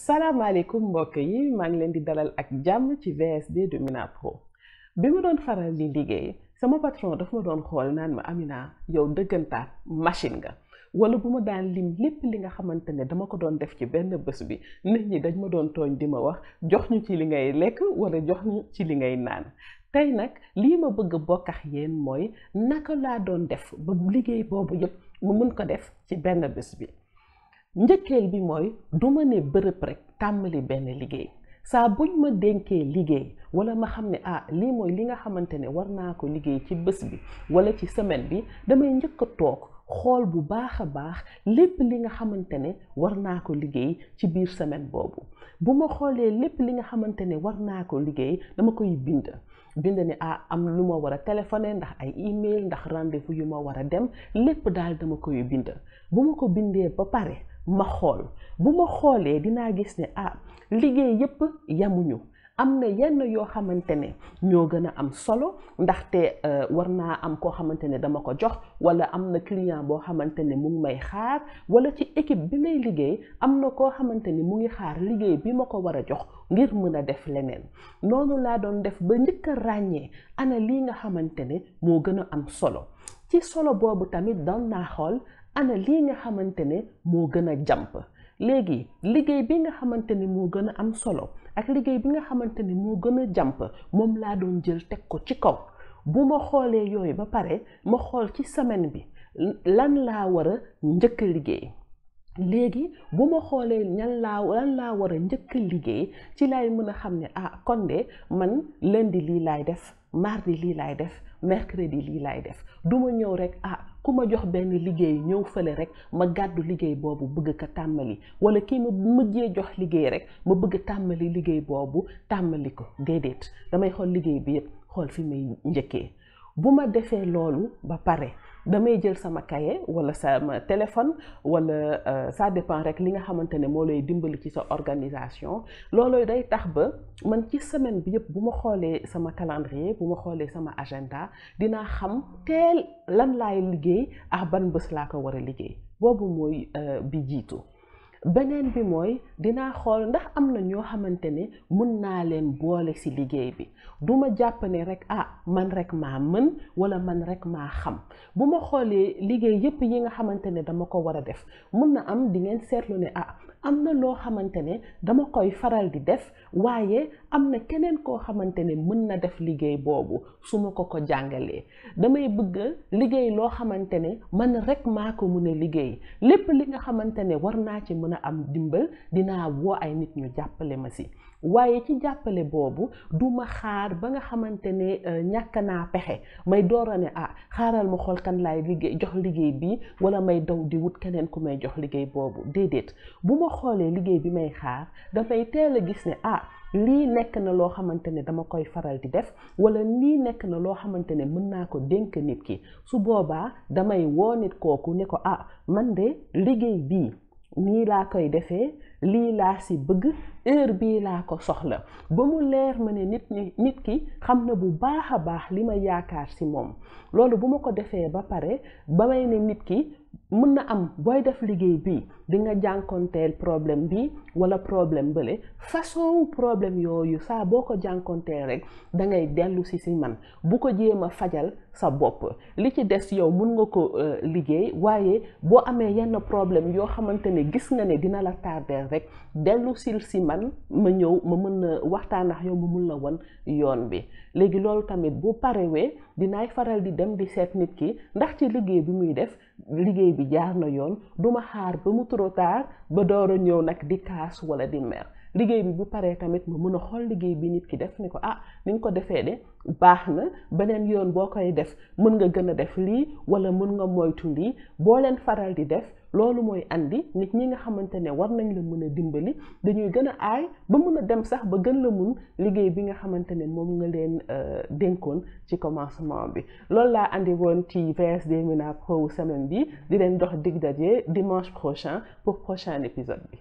salaamaaleykum mbokk yi maa ngi leen di dalal ak jàmm ci VSD de Mina Pro bi ma doon faral di liggéey sama patron daf ma doon xool naan ma Amina yow dëggantaan machine nga wala bu ma daan lim lépp li nga xamante ne dama ko doon def ci benn bés bi nit ñi dañ ma doon tooñ di ma wax jox ñu ci li ngay lekk wala jox ñu ci li ngay naan tey nag lii ma bëgg bokk ak yéen mooy naka laa doon def ba liggéey boobu yëpp mu mën ko def ci benn bés bi. njëkkeel bi mooy du ma ne bërëb rek tàmbali benn liggéey saa buñ ma dénkee liggéey wala ma xam ne lii mooy li nga xamante ne war naa ko liggéey ci bés bi wala ci semaine bi damay njëkk a toog xool bu baax a baax lépp li nga xamante ne war naa ko liggéey ci biir semaine boobu bu ma xoolee lépp li nga xamante ne war naa ko liggéey dama koy bind ne am lu ma war a téléphoné ndax ay email ndax rendez-vous yu ma war a dem lépp daal dama koy bind bu ma ko bindee ba pare ma xool bu ma xoolee dinaa gis ne liggéey yépp yamuñu am na yenn yoo xamante ne ñoo gën a am solo ndaxte war naa am koo xamante ne dama ko jox wala am na client boo xamante ne mu ngi may xaar wala ci équipe bi may liggéey am na koo xamante ni mu ngi xaar liggéey bi ma ko war a jox ngir mën a def leneen noonu laa doon def ba njëkk a ràññee ana lii nga xamante ne moo gën a am solo ci solo boobu tamit doon naa xool ana lii nga xamante ne moo gën a jàmp léegi liggéey bi nga xamante ne moo gën a am solo ak liggéey bi nga xamante ne moo gën a jàmp moom laa doon jël teg ko ci kaw bu ma xoolee yooyu ba pare ma xool ci semaine bi lan laa war a njëkk a liggéey léegi bu ma xoolee lan laa war a njëkk a liggéey ci laay mën a xam ne kon de man lundi lii laay def mardi lii laay def mercredi lii laay def du ma ñëw rek ku ma jox benn liggéey ñëw fële rek ma gàddu liggéey boobu bëgg ko tàmmali wala kii ma mujjee jox liggéey rek ma bëgg tàmmali liggéey boobu tàmmali ko déedéet damay xool liggéey bi yëpp xool fi may njëkkee bu ma defee loolu ba pare damay jël sama cahier wala sama téléphone wala ça dépend rek li nga xamante ne moo lay dimbali ci sa organisation loolooy day tax ba man ci semaine bi yëpp bu ma xoolee sama calendrier bu ma xoolee sama agenda dinaa xam teel lan laay liggéey ak ban bés laa ko war a liggéey boobu mooy bi jiitu beneen bi mooy dinaa xool ndax am na ñoo xamante ne mën naa leen boole ci liggéey bi du ma jàpp ne rek man rek maa mën wala man rek maa xam bu ma xoolee liggéey yépp yi nga xamante ne dama ko war a def mën na am di ngeen seetlu ne am na loo xamante ne dama koy faral di def waaye am na keneen koo xamante ne mën na def liggéey boobu su ma ko jàngalee damay bëgg liggéey loo xamante ne man rek maa ko mën a liggéey lépp li nga xamante ne war naa ci mën a am dimbal dinaa woo ay nit ñu jàppale ma si waaye ci jàppale boobu du ma xaar ba nga xamante ne ñàkk naa pexe may door a ne xaaral ma xool kan laay liggéey jox liggéey bi wala may daw di wut keneen ku may jox liggéey boobu déedéet bu ma xoolee liggéey bi may xaar dafay teel a gis ne lii nekk na loo xamante ne dama koy faral di def wala lii nekk na loo xamante ne mën naa ko dénk nit ki su boobaa damay woo nit kooku ne ko man de liggéey bii nii laa koy defee lii laa si bëgg heure bii laa ko soxla ba mu leer ma ne nit ki xam na bu baax a baax li ma yaakaar si moom loolu bu ma ko defee ba pare ba may ne nit ki mën na am booy def liggéey bi di nga jànkonteel problème bi wala problème bële façon problème yooyu saa boo ko jànkonteel rek da ngay dellu si man bu ko jéem a fajal sa bopp li ci des yow mën nga ko liggéey waaye boo amee yenn problème yoo xamante ne gis nga ne dina la tardeel rek dellu si man ma ñëw ma mën na waxtaan ak yow ma mën la won yoon bi léegi loolu tamit bu parewee dinaay faral di dem di seet nit ki ndax ci liggéey bi muy def liggéey bi jaar na yoon duma xaar ba mu trop tard ba door a ñëw nag di kaas wala di mer liggéey bi bu paree tamit ma mën a xool liggéey bi nit ki def ni ko ni nga ko defee de baax na beneen yoon boo koy def mën nga gën a def lii wala mën nga moytu lii boo leen faral di def loolu mooy andi nit ñi nga xamante ne war nañ la mën a dimbali dañuy gën a aay ba mën a dem sax ba gën la mun liggéey bi nga xamante ne moom nga leen dénkoon ci commencement bi loolu laa andi woon ci VSD Mina Pro semaine bi di leen dox dig daje dimanche prochain pour prochain épisode bi